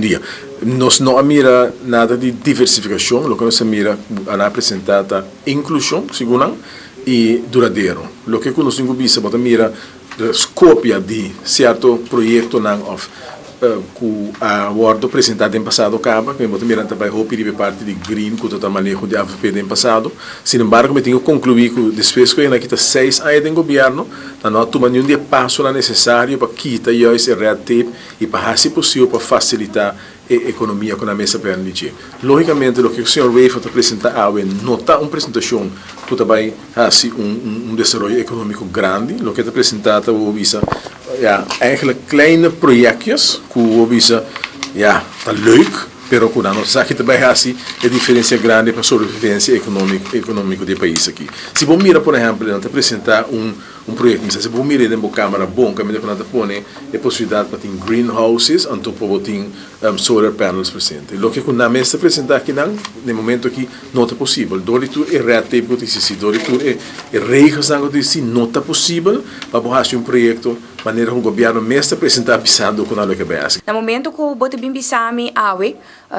Dia. Nos no a mira nada di diversificacion, loke nos a mira cu nan a presenta ta inclusion, segun nan, y duradero. Loke cu nos tin cu bisa, bo ta mira copia di cierto proyectonan of cu a wordo presenta den pasado caba, bo ta mira nan ta bay hopi riba e parti di green cu ta ta maneho di avp den pasado. Sin embargo, mi tin cu conclui cu despues cu e nan kita seis aña den gobierno, nan no a tuma niun di e pasonan necesario pa kita juist e red tape i pa hasi posibel pa fasilitá e ekonomia ku nan mester prende di dje. Lógikamente loke señor Wever ta presentá awe no ta un presentashon ku ta bai hasi un desaroyo ekonómiko grandi. Loke e ta presentá ta bo bisa, ya, eigenlijk kleine projektjes ku bo bisa, ya, ta leuk, pero ku nan no sa ki ta bai hasi e diferensia grandi pa sobrevivensia ekonómiko di e pais aki. Si bo mira por ehèmpel nan ta presentá un. Un proyecto mi sa si bo mira den bo camera bon caminda cu nan ta pone e posibilidad pa tin greenhouses anto pa bo tin solar panels presente. Loke cu nan mes ta presenta akinan den momento aki no ta posibel door di tur e red tape cu ta existi door di tur e regelsnan cu ta existi no ta posibel pa bo haci un proyecto manera cu gobierno mes ta presenta bisando cu nan loke bay haci. Na momento cu bo ta bin bisa mi awe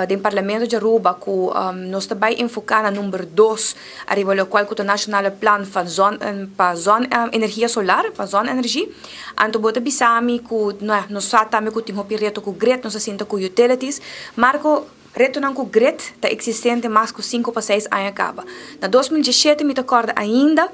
den Parlamento di Aruba cu nos ta bay enfoca na number dos ariba locual cu ta Nationale Plan van Zon pa Zon Energia Solar, pa Zonne-energie. Anto bo ta bisa mi cu no ya, nos sa tambe cu tin hopi reto cu grid, nos a sinta cu utilities. Marco, retonan cu grid ta existente mas cu cinco pa seis aña caba. Na 2017 mi ta corda ainda,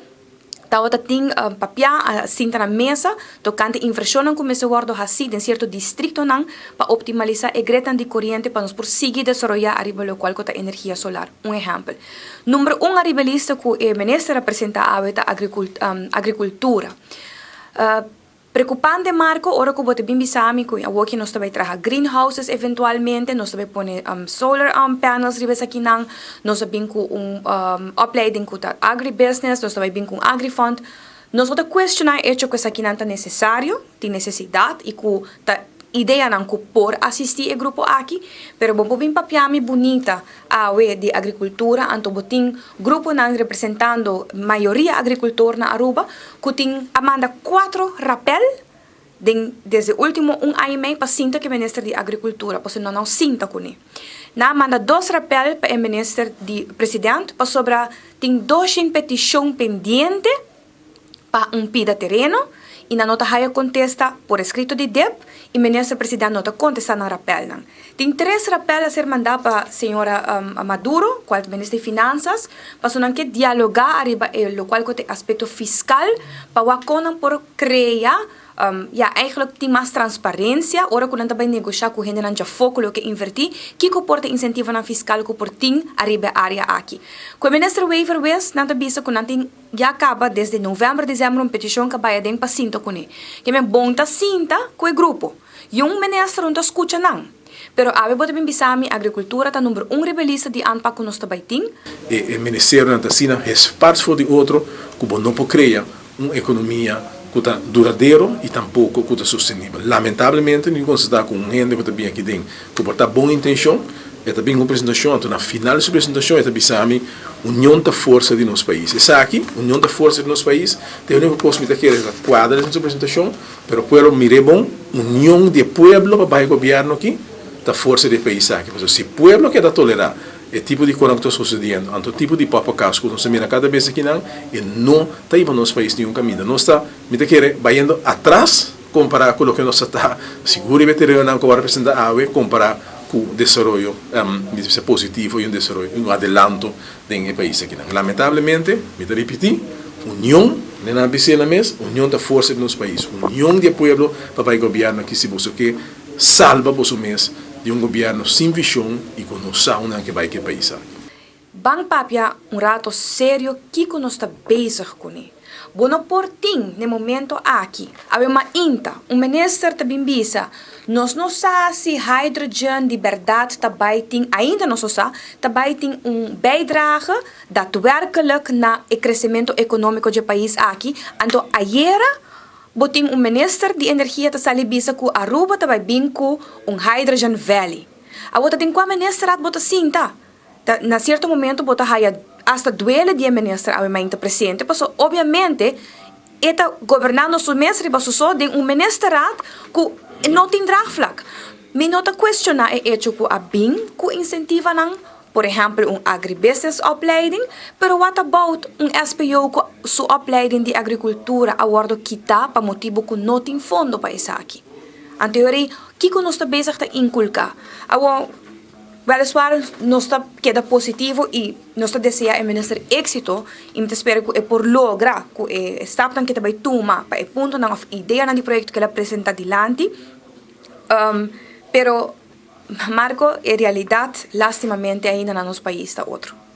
Tabata tin papia a sinta na mesa tokante invershonnan ku mester wòrdu hasí den sierto distriktonan pa optimalisá e gretnan di koriente pa nos por sigui desaroyá ariba lokual ku ta energia solar. Un ehèmpel. Number un ariba e lista ku e minister a presentá awe ta agrikultura. Preocupante Marco, ora cu bo ta bin bisa mi cu awoki nos ta bay traha greenhouses eventualmente, nos ta bay pone solar panels riba esakinan, nos ta bin cu un opleiding cu ta agribusiness, nos ta bay bin cu un agrifond. Nos no ta cuestiona e hecho cu esakinan ta necesario, tin necesidad y cu ta ideanan cu por asisti e grupo aki, pero bo por bin papia mi bunita awe di agricultura, anto bo tin gruponan representando mayoria agricultor na Aruba cu tin a manda cuatro rapel den desde ultimo un aña y mei pa sinta cu e minister di agricultura pasobra no nan sinta cune. Nan a manda dos rapel pa e minister di president pasobra tin doshen peticion pendiente pa un pida tereno y nan no ta haya contesta por escrito di dip y Minister President no ta contesta nan rapelnan. Tin tres rapel a ser manda pa señora Maduro, cual ta Minister di Finanzas, pasobra nan ke dialoga ariba e locual cu ta e aspecto fiscal pa wak con nan por crea ya eigenlijk tin mas transparencia ora cu nan ta bay negosha cu hendenan djafo cu lo ke inverti, kico por ta incentivonan fiscal cu por tin ariba e area aki. Cu e Minister Wever Wes nan ta bisa cu nan tin. Ya caba desde november, december un peticion ca bay aden pa sinta cune. Ke men bon ta sinta cu e grupo. Y un minister un ta scucha nan. Pero awe bo ta bin bisa mi agricultura ta number un riba e lista di aanpak cu nos ta bay tin. E ministerionan ta asina hespars for di otro cu bo no por crea un economia cu ta duradero y tampoco cu ta sostenibel. Lamentablemente mi constata cu un hende cu ta bin aki den cu por ta bon intencion, E ta bin ku un presentashon, anto na final di su presentashon e ta bisa mi, Union ta forsa di nos pais. Esaki, Union ta forsa di nos pais, ta e uniko kos mi ta kere ta kuadra den su presentashon, pero pueblo mir'é bon, union di e pueblo pa bai gobièrnu aki ta forsa di e pais aki. Pasobra si pueblo keda tolerá e tipo di konan ku ta sosediendo, anto tipo di pòpòkas ku nos ta mira kada bes akinan, e no ta hiba nos pais ningun kaminda. Nos ta, mi ta kere, bayendo atras. Kompará ku loke nos a ta sigur riba e tereonan ku a representá awe kompará ku desaroyo mi ta bisa positivo i un desaroyo un adelanto den e pais akinan. Lamentablemente, mi ta ripití, union, den nan bis'é nan mes, union ta forsa di nos pais. Union di e pueblo pa bai gobièrnu aki si boso ke salba boso mes di un gobièrnu sin vishon i ku no sa unda nan ke bai ku e pais aki. Ban papia un rato serio kiko nos ta bezig kuné. Bo no por tin n'e momento aki. Awe mainta, un minister ta bin bisa, nos no sa si hydrogen di berdad ta bai tin, ainda nos no sa, ta bai tin un bijdrage daadwerkelijk na e crecemento economico dje pais aki. Anto ayera bo tin un minister di energia ta sali bisa cu Aruba ta bai bin cu un hydrogen valley. Awor ta den cua ministerat bo ta sinta? Ta na cierto momento bo ta haya hasta duele di e minister awe mainta presente paso obviamente e ta gobernando su mes riba su so den un ministerraad cu no tin draagvlak. Mi no ta cuestiona e hecho cu a bin cu incentivonan, por ehempel un agribusiness opleiding, pero what about un SPO cu su opleiding di agricultura a wordo kita pa motibo cu no tin fondo pa esaki? Anto, kico nos ta bezig ta inculca? Awo, weliswaar nos ta keda positivo y nos ta desea e minister exito y mi ta spera cu e por logra cu e stapnan cu e ta bay tuma pa e puntonan of ideanan di proyecto cu el a presenta dilanti. Pero Marco, e realidad lastimamente ainda na nos pais ta otro.